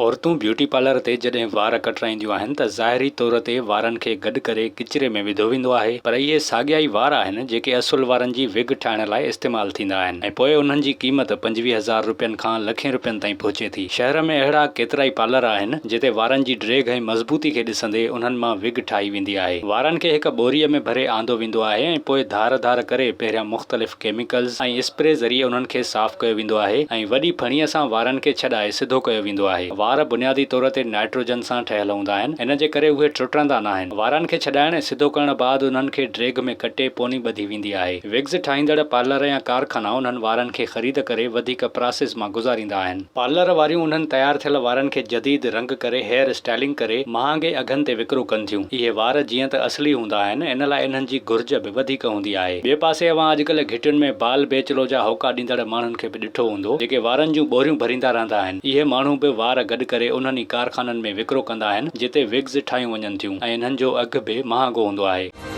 عورتون beauty parlour تي جڏهن وار ڪٽرائينديون آهن ته ظاهري طور تي وارن کي گڏ ڪري ڪچري ۾ وڌو ويندو آهي پر اهي ساڳيا ئي وار آهن جيڪي اصل وارن جي وگ ٺاهڻ لاء استعمال ٿيندا آهن ۽ پوء انهن جي قيمت 25 هزار روپين کان لکين روپين تائين پهچي ٿي. شهر ۾ اهڙا ڪيترائي پارلر آهن جتي وارن جي ڊيگهه ۽ مضبوطي کي ڏسندي انهن مان وگ ٺاهي ويندي آهي. وارن کي هڪ ٻوريء ۾ ڀري آندو ويندو آهي ۽ پوء ڌار ڌار ڪري پهريان مختلف ڪيميڪلز ۽ اسپري ذريعي انهن کي صاف ڪيو ويندو آهي ۽ وڏي ڦڻيء سان وارن کي ڇڏائي سڌو ڪيو ويندو آهي. وار بنيادي طور تي نائٽروجن سان ٺهيل هوندا آهن، ان جي ڪري اهي ٽٽندا ناهن. وارن کي ڇڏائڻ ۽ سڌو ڪرڻ بعد انهن کي ڊيگهه ۾ ڪٽي پوني ٻڌي ويندي آهي. وگز ٺاهيندڙ پارلر يا ڪارخانا انهن وارن کي خريد ڪري وڌيڪ پراسيس مان گذاريندا آهن. پارلر واريون انهن تيار ٿيل وارن کي جديد رنگ ڪري هيئر اسٽائلنگ ڪري مهانگي اگهن تي وڪرو ڪن ٿيون. اهي وار جيئن ته اصلي هوندا آهن ان لاء انهن جي گهرج به وڌيڪ هوندي آهي. ٻئي پاسي اوهان اڄڪلهه گهٽين ۾ بال بيچلو جا هوڪا ڏيندڙ ماڻهن کي به ڏٺو هوندو جيڪي وارن جون ٻوريون ڀريندا رهندا آهن. اهي ماڻهو به وار گڏ ڪري انهن ئي ڪارخانن ۾ وڪرو ڪندا آهن جتي وگز ٺاهيون وڃن ٿيون ۽ انهن جو اگهه به مهانگو هوندو آهي.